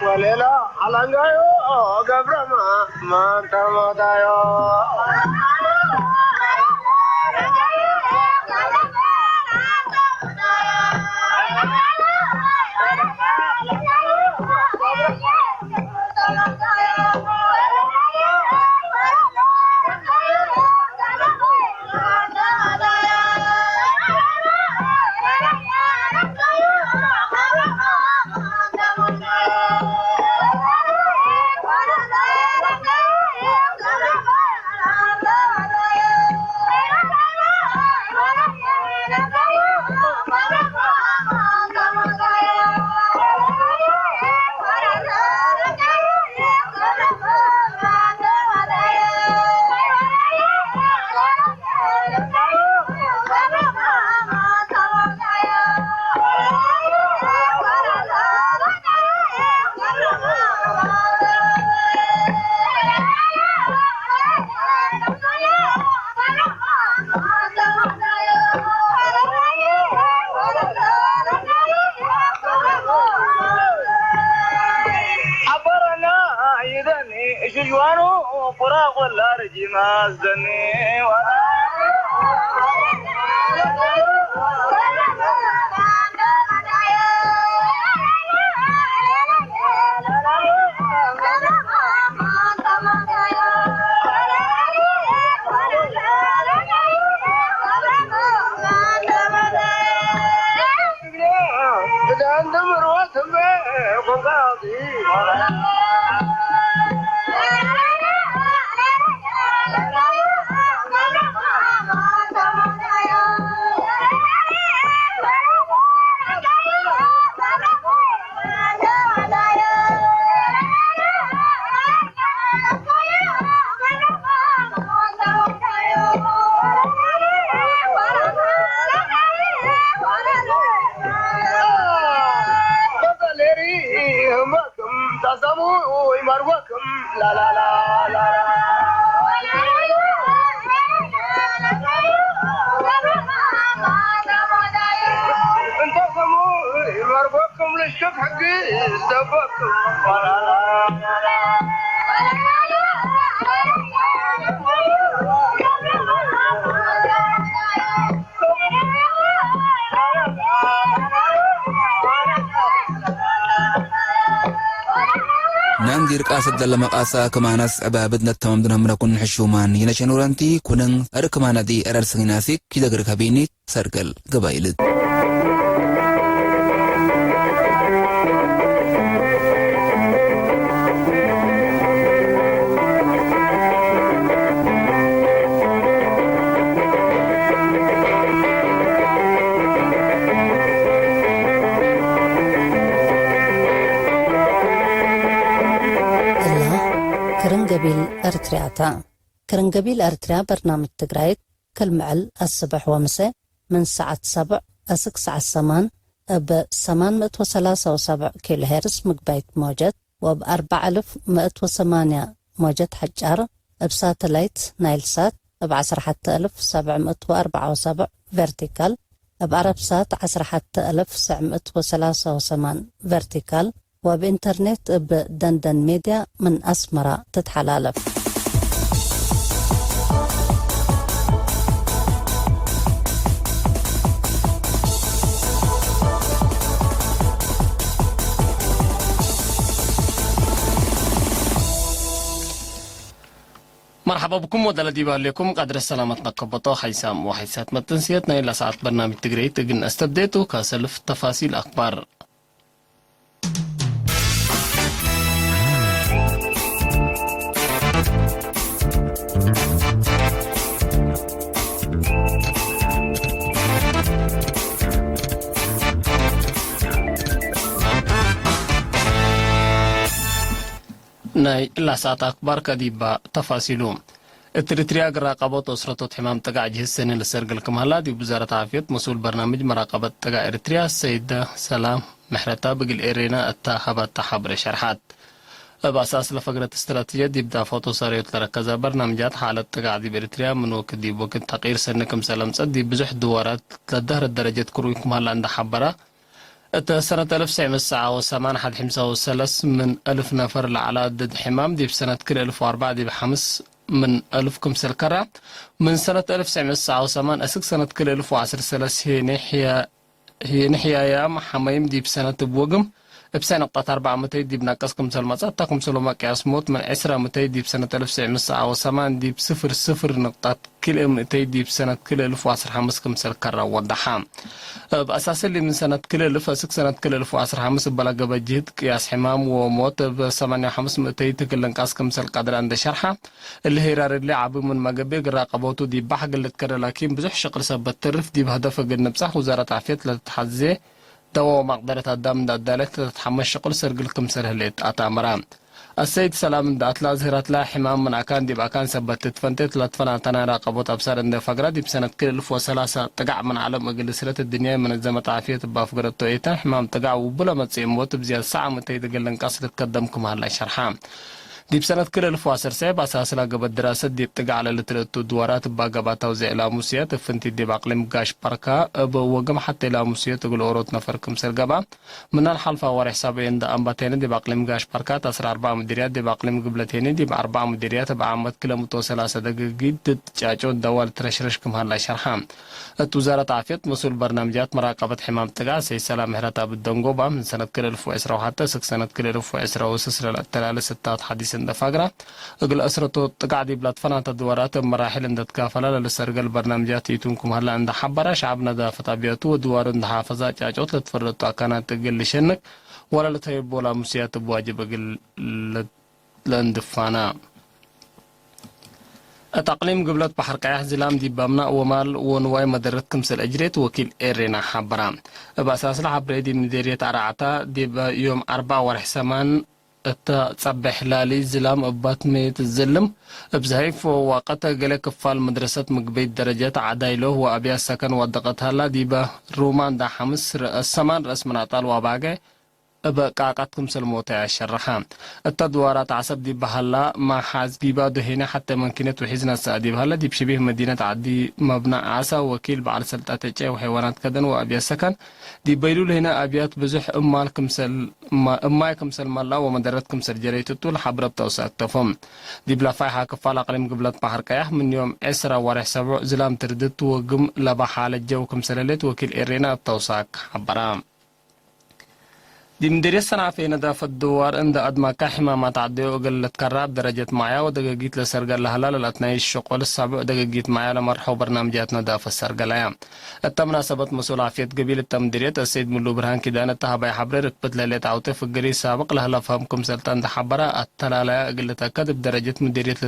ወሌላ ዓላንጋዮ ገብረማ ማንተሞታዮ ኣባራና ይደኒ ሽጅዋኑ ቁራ ቆላ ረጂማ ዝደኒ ናንጊር ቃሰት ዘለመ ቃሳ ከማነስ ዕባብት ነተማም ድነምረኩን ሕሹማን ይነሸኑረንቲ ኩንን እርክማነዲ እረር ስጊናሲክ ኪዘግር ከቢኒት ሰርገል ገባይልት። እላ ክርንገቢል ኤርትርያታ። ክርንገቢል ኤርትርያ በርናምጅ ትግራይት ክል ምዕል ኣስብሕ ወምሰ ምን ሰዓት ሰብዕ ኣስክ ሰዓት ሰማን እብ ሰማን ምእት ወሰላሳ ወሰብዕ ኪሎ ሄርስ ምግባይት ሞጀት ወብ ኣርባዕ እልፍ ምእት ወሰማንያ ሞጀት ሓጫር እብ ሳተላይት ናይል ሳት እብ ዓሰርተ ሓተ እልፍ ሰብዕ ምእት ወኣርብዓ ወሰብዕ ቨርቲካል እብ ዓረብ ሳት ዓሰርተ ሓተ እልፍ ሰዕ ምእት ወሰላሳ ወሰማን ቨርቲካል ወብ ኢንተርኔት እብ ደንደን ሜድያ ምን ኣስመራ ትትሓላለፍ። መርሓባ ብኩም ወደለ ዲባ ኣሌኩም ቀድረ ሰላመት ነከቦቶ ሓይሳም ወሓይሳት መተንስየት ናይ ላ ሰዓት በርናሚጅ ትግረይት እግን ኣስተብዴቱ ካሰልፍ ተፋሲል ኣክባር። ናይ ላሳት ኣክባር ከዲባ ተፋሲሉ። እቲ ኤሪትሪያ ግራ ቀቦት ኦስረቶት ሕማም ጥጋዕ ጅህዝ ሰኒ ልሰርግል ክምሃላ ዲብ ውዛረት ዓፍዮት መስኡል በርናምጅ መራቀበት ጥጋዕ ኤሪትሪያ ሰይደ ሰላም ምሕረታ ብግል ኤሬና እታ ሃባታ ሓብረ ሸርሓት። እብ ኣሳስ ለፈግረት ስትራቴጂያ ዲብ ዳፎቶ ሰሪዮት ለረከዛ በርናምጃት ሓለት ጥጋዕ ዲብ ኤሪትሪያ ምን ወክድ ዲብ ወክድ ተቂር ሰኒ ክምሰ ለምጸት ዲብ ብዙሕ ድዋራት ለደህረት ደረጀት ክሩይ ክምሃላ እንዳ ሓበራ እተ ሰነት እልፍ ሰዕ መሰዓ ወሰማን ሓድ ሒምሳ ወሰለስ ምን እልፍ ነፈር ለዓላ ድድ ሕማም ዲብ ሰነት ክል እልፍ ወኣርባዕ ዲብ ሓምስ ምን እልፍ ክምሰል ከራ ምን ሰነት እልፍ ሰዕ መሰዓ ወሰማን እስክ ሰነት ክል እልፍ ወዓስር ሰለስ ሄንሕያያ መሓመይም ዲብ ሰነት እብ ወግም እብ ሰዕ ነቅጣት ኣርባዕ ምእተይ ዲብ ናቀስ ክምሰል መጻ እታ ክምሰሎ መቅያስ ሞት ምን ዕስራ ምእተይ ዲብ ሰነት እልፍ ሰዕ መሰዓ ወሰማን ዲብ ስፍር ስፍር ነቅጣት ክልኤ ምእተይ ዲብ ሰነት ክልኤ እልፍ ወዓስር ሓምስ ክምሰል ከራ ወዳሓ። እብ ኣሳስሊ ምን ሰነት ክልኤ እልፍ እስክ ሰነት ክልኤ እልፍ ወዓስር ሓምስ እበላ ገበ ጅህድ ቅያስ ሕማም ወሞት እብ ሰማንያ ሓምስ ምእተይ ትክል እንቃስ ክምሰል ቀድራ እንደ ሸርሓ፣ እሊ ሄራር እሊ ዓቢ ምን መገቤ ግራ ቀቦቱ ዲብ ባሕ ግልት ከረ ላኪን ብዙሕ ሸቅል ሰበት ትርፍ ዲብ ሀደፍ እግል ንብጻሕ ውዛረት ዓፍየት ለትትሓዜ ደዋ ወማቅደረት ኣዳም እንዳ ኣዳለት ለትትሓመስ ሸቅል ሰርግል ክምሰል ህሌት ኣታምራ። ኣሰይድ ሰላም እንዳ ኣትላ ዝህራትላ ሕማም ምን ኣካን ዲብ ኣካን ሰበት ትትፈንቴት ለትፈናተና ራቀቦት ኣብሳር እንደ ፈግራ ዲብ ሰነት ክል እልፍ ወሰላሳ ጥጋዕ ምን ዓለም እግል ስለት እድንያይ መነዘመት ዓፍየት እባ ፍግረቶ ኤታ ሕማም ጥጋዕ ውቡለ መጽእ እሞት እብ ዝያድ ሰዓ ምእተይ እግል እንቃስ ልትከደም ክምሃላ ሸርሓ። ዲብ ሰነት ክል እልፍ ወዓሰርተ ሰዕ በኣሳስላ ገበት ድራሰት ዲብ ጥጋዕ ለልትለቱ ድዋራት እባ ገባታው ዘዕላ ሙስየት እፍንቲ ዲብ ኣቅሊም ጋሽ ፓርካ እብ ወግም ሓቴ ላሙስየት እግል ኦሮት ነፈር ክምሰል ገባ ምናል ሓልፋ ወርሕ ሳብዕ እንደ ኣንባቴነ ዲብ ኣቅሊም ጋሽ ፓርካት ዐስራ ኣርባዕ ምድርያት ዲብ ኣቅሊም ግብለቴኒ ዲብ ኣርባዕ ምድርያት እብ ዓመት ክለምቶ ሰላሳ ደገጊት ድድ ጫጮ ደዋል ትረሽረሽ ክምሃላ ሸርሓ። እት ውዛረት ዓፍየት መስኡል በርናምጃት መራቀበት ሕማም ጥጋዕ ሰይድ ሰላም ምሕረት ኣብ ደንጎባ ምን ሰነት ክል እልፍ ወዕስራ ወሓተ እስክ ሰነት ክል እልፍ ወዕስራ ወስስ ለለአተላለ ስታት ሓዲስ እንደ ፋግራ እግል እስረቶ ጥቃዕ ዲብ ላትፈናተ ድዋራት እብ መራሕል እንደ ትካፈላ ለልሰርገል በርናምጃት ይቱን ክምሃላ እንደ ሓበራ ሸዓብ ነዳፈት ኣብያቱ ወድዋሩ እንደ ሓፈዛ ጫጮት ለትፈረጡ ኣካናት እግል ልሸንክ ወላ ለተየቦላ ሙስያት እብ ዋጅብ እግል ለእንድፋና። እት ኣቅሊም ግብለት ባሕር ቀያሕ ዝላም ዲብ ኣምናእ ወማል ወንዋይ መደረት ክምሰል እጅሬት ወኪል ኤሬና ሓበራ። እብ ኣሳስለ ሓብሬ ዲብ ምዴርየት ኣርዓታ ዲብ ዮም ኣርባዕ ወርሕ ሰማን እተ ጸብሕ ላሊ ዝላም እባት መየት ዝልም እብ ዝሃይፍ ወዋቀተ ገሌ ክፋል መድረሰት ምግበይት ደረጀት ዓዳይሎ ወኣብያት ሰከን ዋደቀት ሃላ ዲበ ሩማንዳ ሓምስ ርአስ ሰማን ርአስ መናጣል ዋባገ እበ ቃቃት ክምሰል ሞተ ያሸረሓ። እተ ድዋራት ዓሰብ ዲብ በሃላ ማሓዝ ጊባ ዶሄነ ሓተ መንኪነት ውሒዝ ነሰኣ ዲብ ሃለ ዲብ ሽቢህ መዲነት ዓዲ መብና ዓሳ ወኪል በዓል ሰልጣተ ጨ ወሐይዋናት ከደን ወኣብያት ሰከን ዲብ በይሉ ለህነ ኣብያት ብዙሕ እማል ክምሰል እማይ ክምሰል ማላ ወመደረት ክምሰል ጀረይት እቱ ለሓብረ ብተውሳክ ተፎም። ዲብ ለፋይሓ ክፋል ኣቅሊም ግብለት ባሕር ቀያሕ ምን ዮም ዕስራ ወርሕ ሰብዑ ዝላም ትርድት ወግም ለባሓ ለጀው ክምሰለሌት ወኪል ኤሬና እብ ተውሳክ ሓበራ። ዲብ ምድርየት ሰንዓፈ ነዳፈት ድዋር እንደ ኣድማካ ሕማማት ዓደዮ እግል ልትከራ እብ ደረጀት ማዕያ ወደገጊት ለሰርገ ለሀላ ለላትናይ ሸቆል ሳብዕ ደገጊት ማዕያ ለመርሖ በርናምጃት ነዳፈት ሰርገላያ። እተ ምናሰበት መስኡል ዓፍየት ገቢል እተ ምድርየት እሰይድ ምሉ ብርሃን ኪዳነ እተ ሀባይ ሐብሬ ርክብት ለህሌት ዓውቴ ፍግሪ ሳብቅ ለህለ ፈህም ክምሰልጠ እንደ ሐበረ ኣተላላያ እግል ልተከድ እብ ደረጀት ምድርየት